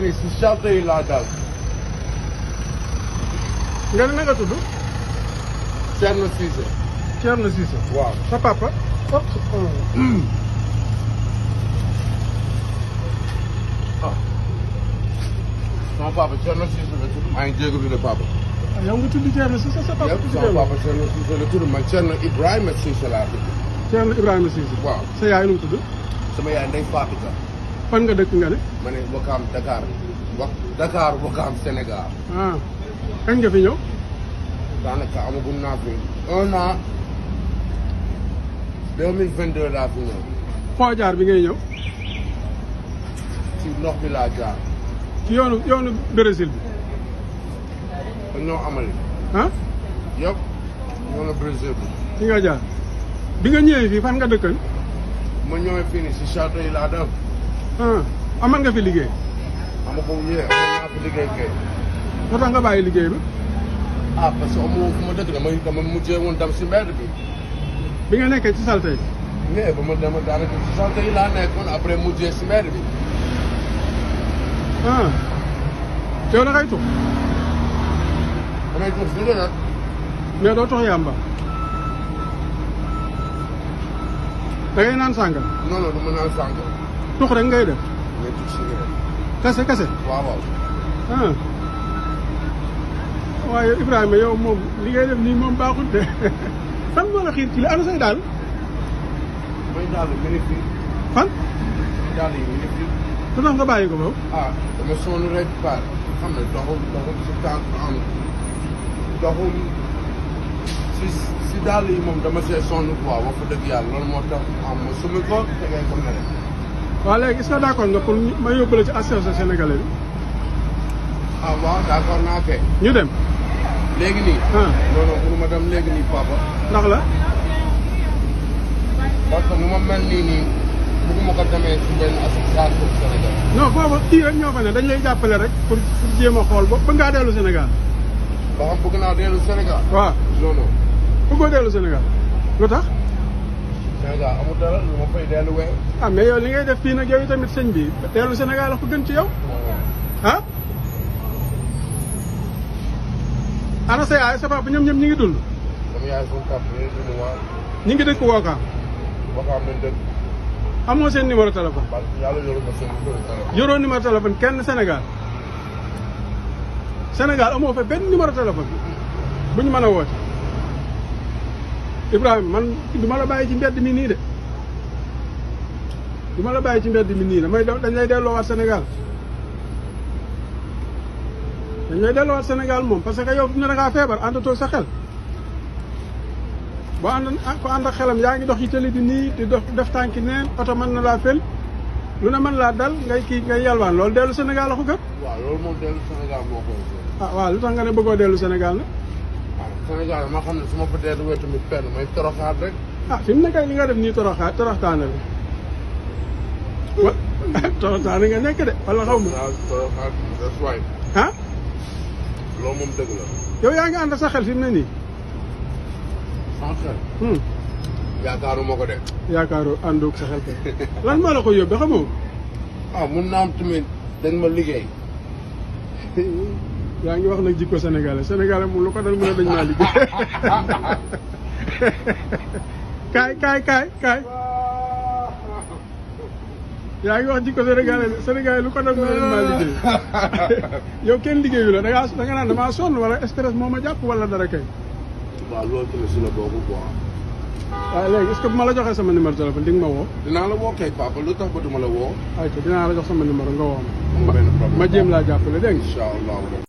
nii si charte yi laa dal. nga ne na nga tudd. Thierno Cissé. Thierno Cissé. waaw sa papa. sama papa Thierno Cissé la tudd. maa ngi jégalu de papa. yow nga tudd Thierno Cissé sa papa. yëpp sama papa Thierno Cissé la tudd man Thierno Ibrahima Cissé laa tudd. Thierno Ibrahima Cissé. waaw sa yaay nu mu tudd. sama yaay Ndeye Fatou Ka. fan nga dëkk nga ne. ma ne Wakaam Dakar. Dakar Wakaam Sénégal. ah kañ nga fi ñëw. daanaka amagum naa fi 1 an 2022 laa fi ñëw. foo jaar bi ngay ñëw. ci ndox bi laa jaar. ci yoonu Brésil bi. ba ñoo amali. ah. yëpp yoonu Brésil bi. ci nga jaar bi nga ñëwee fii fan nga dëkkan. ma ñëwee fii nii si château yi laa dem. ah amal nga fi liggéey. amagum yee am naa fi liggéey kay. moo tax nga bàyyi liggéey bi. ah parce que amoo fu ma dëkk dama mujjee woon dem si mbedd bi. bi nga nekkee ci salte yi. mais ba ma dem daanaka si château yi laa nekkoon après mujjee si mbedd bi. ah yow da ngay tux. damay tux si nag. mais doo tux yàmba. da ngay naan sàngara. non non du ma naan sànq. tux rek ngay def. mais tux si nag. kese kese. waaw waaw. ah waaye Ibrahima yow moom li ngay def nii moom baaxut de fan moo la xiir ci li ana say daal. mooy daal di mën fii. fan. daal di mën fii. lu tax nga bàyyi ko boobu. ah dama sonn rek par xam ne doxul si tànk am doxul si daal yi moom dama see sonn quoi wax dëgg yàlla loolu moo tax am ma sumi ko tegee ko ne rek. waaw léegi est-ce que d'accord nga pour ma yóbbu la ci association sénégalais bi. ah waaw d'accord naa kay. ñu dem. léegi nii. ah non non pour ma dem léegi nii papa. ndax la. parce que nu ma mel nii bëgguma ko demee si benn association Sénégal. non foofu kii rek ñoo fa ne dañ lay jàppale rek pour jéem a xool ba ngaa dellu Sénégal. ba xam bëgg naa dellu Sénégal. waaw non non. bëggoo dellu Sénégal lu tax. Sénégal amul dara lu ma fay dellu weer. ah mais yow li ngay def fii nag yow tamit sëñ bi dellu Sénégal la ko gën ci yow. ah. ana sa yaay sa papa ñoom ñëpp ñi ngi dund. sama yaay suñu kàpp yi ñu waa. ñi ngi dëkk Wakaam. Wakaam nañ dëkk. amoo seen numéro téléphone. parce que yàlla yoruma seen numéro téléphone. yoroo numéro téléphone kenn Sénégal. Sénégal amoo fa benn numéro téléphone bu ñu mën a woote. Ibrahima man du ma la bàyyi ci mbedd mi nii de. du ma la bàyyi ci mbedd mi nii damay dañ lay delloowaat Sénégal. dañ lay delloowaat Sénégal moom parce que yow fi mu ne da ngaa feebar àndatoo sa xel. boo ànd ak xelam yaa ngi dox ci télé bi nii di dox def tànki neen oto mën na laa fel lu ne mën laa dal ngay yalwaan loolu dellu Sénégal la ko gën. waaw loolu moom dellu Sénégal moo koy ah waaw lu tax nga ne bëggoo dellu Sénégal nag. waaw Sénégal ma xam ne su ma fa delluwee tamit fenn may toroxaat rek. ah fi mu ne kay li nga def nii toroxtaane la. toroxtaane nga nekk de wala xaw ma. toroxaat that's right. ah. loolu moom dëgg la. yow yaa ngi ànd sa xel fi mu ne nii. sans xel. yaakaaruma ko de. yaakaaru àndoog sa xel kay. lan moo la ko yóbbee xamoo. ah mun naa am tamit dañ ma liggéey. yaa ngi wax nag jikko sénégalais moom lu ko dal mu ne dañ maa liggéey. kaay. yaa ngi wax jikko sénégalais lu ko dal mu ne dañ maa liggéey. yow kenn liggéeyu la da nga naan damaa sonn wala stress moo ma jàpp wala dara kay. waaw loolu tamit si la boobu quoi. waaw léegi est-ce que bu ma la joxee sama numéro téléphone di nga ma woo. dinaa la woo kay papa lu tax ba duma la woo. ayca dinaa la jox sama numéro nga woo ma. amul benn problème ma jéem laa jàppale dégg nga. incha allah.